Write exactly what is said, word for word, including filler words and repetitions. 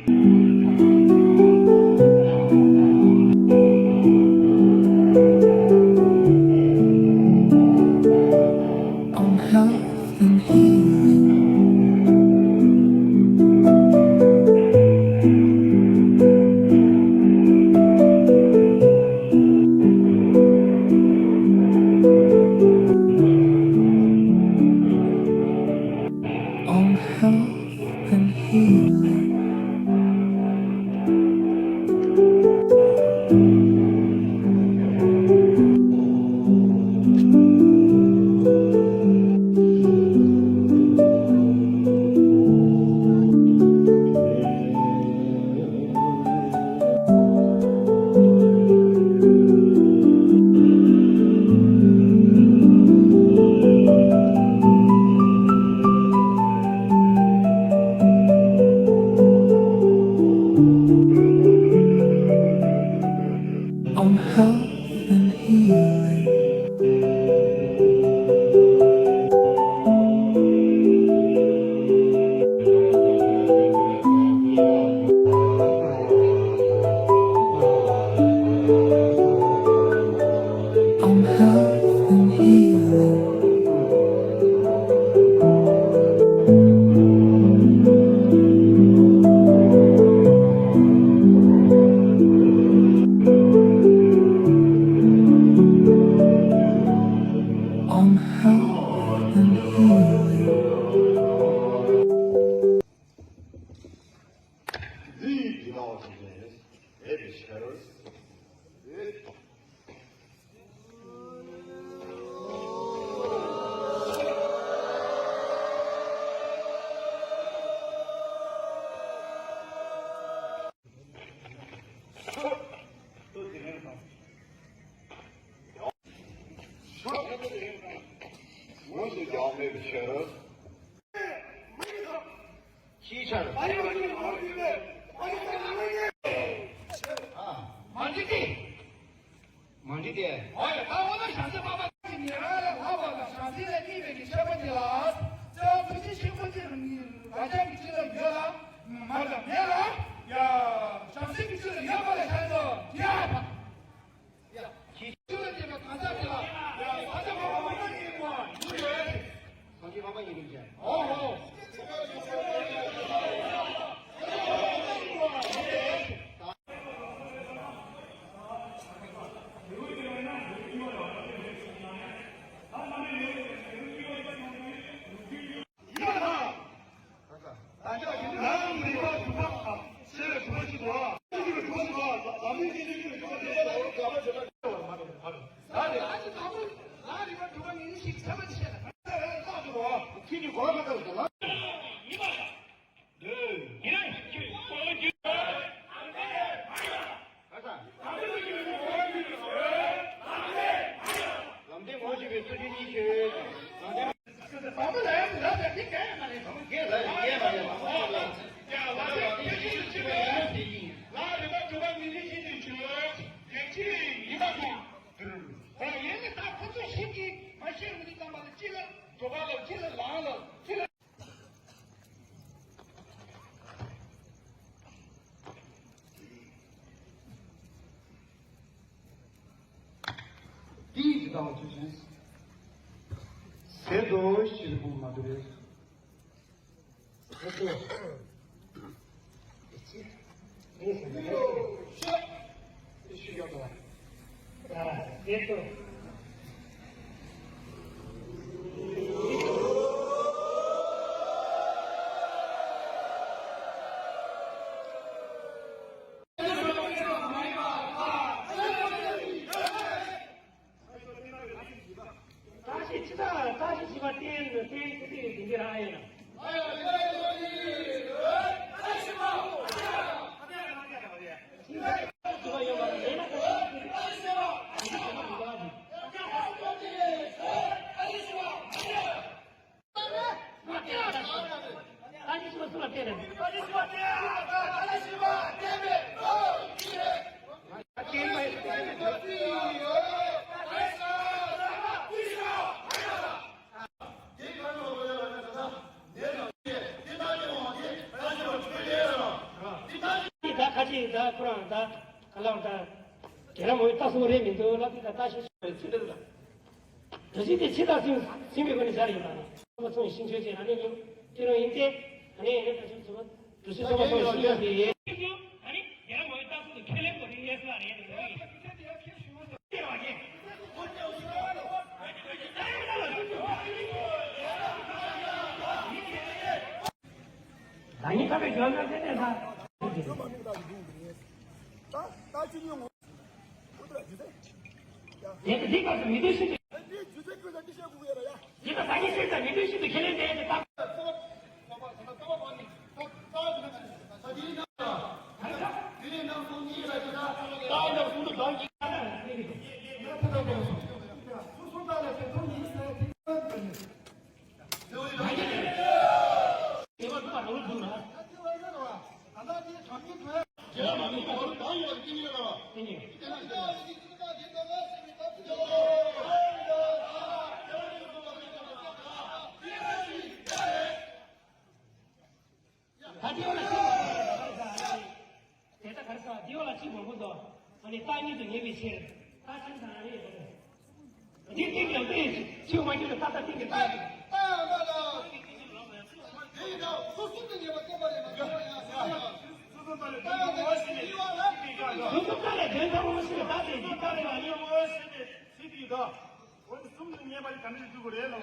On health and healing. On health and healing. On health and healing. On health and healing. On health and healing. ཤེས་བྱར། མ་འདྲི་སྟེ། མ་འདྲི་སྟེ། འོ་ཡ། ད་འོ་ན་བྱང་སེམས་སྤངས་པ་ཉེ་རང་ལས་ལྷག་པ་དང་བྱང་སེམས་ལས་གཉིས་པའི་གི་ཆོས་པ་འདི་ལ། རྩ་བ་ཐུགས་རྗེ་ཆེན་པོ་ཅིག་རང་ཉིད་རང་རྐྱང་གི་ཅི་ལ་ཡོད་ལ། མ་དང་མེད་ལ། ཡ། བྱང་སེམས་ཀྱི་ཅི་ལ་ཡོད་པ་ལ་བྱང་སོ་ཡ། ཡ། ཁྱེད་ཚོས་བྱས་པའི་གང་ཟག་དེ་ལ་ཡང་ས་ཆ་མང་པོ་མ་ཡིན་པ་ཡོད་རེད། ས་ཆ་མང་པོ་ཡིན་རེད་ཅེས། ཨོ་ཧོ། ཡིན་པ་དང་། ད་ཆ་ཡིན་ན་རང་རིག་པ་དྲུག་པ་དང་ཤེས་པའི་དྲུག་པ་ཞིག་འདུག་ཨ། ཤེས་རིག་པའི་དྲུག་པ་ཞིག་འདུག་ཨ། ལམ་རིམ་གྱི་ཤེས་རིག་པའི་དྲུག་པ་དེ་ལ་འོ་དགའ་བ་བྱེད་ན་སྐྱོ་བར་མ་འགྲོ་བར། ད་ནི་ཨ་ཅེ་དང་པོ་རང་རིག་པ་དྲུག་པ་ཉིད་ཤིག་ཚད་མ་ཆེ་ན་ད་རང་བཏགས་འདུག་ཨ། ཁྱེད་ཀྱིས་གོ་བ་མ་བཏགས་ཟེར་ལ། ཡིན་པ་དང་། ལམ་བདེན་ངོ་ཤེས་པའི་སོ་སྐྱེ་གཉིས་ཆོས། ལམ་བདེན། དང་པོ་ལ་ཡང་ལབ་པའི་དེ་གལ་མ་རེད། དང་པོ་གལ་ལ་ཡང་མ་རེད། དང་པོ་ལ་ཡང་ལབ་པའི་དེ་ཤིན་ཏུ་ཆེ་བའི་ཡང་དེ་ཡིན། ལ་རིམ་པ་དྲུག་པ་ཉིད་ནི་ཤིན་ཏུ་ཆེ་བའི་ཡན་ཆད་ཡིན་པ་དང་། ད་ཡིན་ནི་ད་ཁོ་ཚོ་ཤིན་གྱིས་མ་ཤེས་མི་འདུག་བསམ་པ་ལ་གཅིག་ལ་གྲོགས་པ་ལ་གཅིག་ལ་ལང་ལ་གཅིག་ལ། དེའི་ཇི་ལྟ་བ་ཆོས་ཅན། ཟེར་དོ་ཞེས་པའི་དབུ་མ་དེ་རེད། ཟེར་དོ། ཨེ་ཅི། ཨེ་ཟེར་དོ། ཨེ་ཤི་ཡོད་དོ། ཨ། ཟེར་དོ། བཀྲ་ཤིས་ཕྱི་ཟླ་བཀྲ་ཤིས་བཞི་པ་རྟེན་རྟེན་ཁུ་ཏི་ཡི་དེང་གི་རང་ཡིན། ཁོ་རང་ད་ག་ལ་ད་རྒན་རབས་མོའི་ལྟ་སོང་རེད་མི་འདུག་ལབ་དུས་ད་ལྟ་ཞིག་ཚིག་འདི་ལ་གྲུ་གཟིངས་དེ་ཕྱི་ལ་ཟིན་ཟིན་པའི་སྒོ་ནས་བཞག་ཡོད་པ་རེད། ཁོ་ཚོ་ཤིང་ཆོས་ཅན་ཨ་ནི་ཡིན་སྐྱེ་རོགས་ཡིན་ཏེ། ཨ་ནི་ཡིན་ན་ད་ཆུང་ཚོ་གྲུ་གཟིངས་ཚོ་མ་སོང་ཤིང་ཆོས་དེ་ཡིན། ཨ་ནི་རྒན་རབས་མོའི་ལྟ་སོང་དུ་ཁས་ལེན་དགོས་རེད་ཡས་ལ་རེད། ད་ནི་ཁ་བའི་འཇོན་ན་དེ་ནས་ད། ད་ད་ཅི་ཉོ་ངོ་། ཁོ་ཚོ་ལ་རྒྱུ་ཚད། ཡ། དེ་དེ་སྐབས་སུ་མི་འདོད་ཤིན་ཏུ། ཨེ་འདི་རྒྱུ་ཚད་ཁོ་ཚོ་འདི་བཤད་དགོས་ཡ་ལ་ཡ། དེ་ད་ད་ནི་ཤིན་ཏུ་མི་འདོད་ཤིན་ཏུ་ཁས་ལེན་དེ་དེ་ད། ད་ལྟེ་བ་ལ་ཅི་མང་པོ་འདུག་དེ་ལྟ་གར་ས་ལྟེ་བ་ལ་ཅི་མང་པོ་འདུག་ཨ་ནི་རྟགས་ཉིད་དུ་ངེས་པའི་ཕྱིར། རྟགས་ཅན་དང་རེད། འདི་སྟེང་གི་ལྟེ་ཕྱི་མ་ཁྱེར་ལ་ཏག་ཏག་སྟེང་གི་ལྟ། སོ་སོ་ལྟ་ལས་དོན་དམ་ངོ་ཤེས་ལྟ་དེ་འདི་ལྟ་རེད་ལ་ནི། ངོ་ཤེས་ཏེ་ཚིག་འདི་དག་ཁོ་ཚོ་གསུམ་དུ་ངེས་པ་ནི་ག་འདྲ་ཞིག་འགྲུབ་དགོས་རེད་ལ།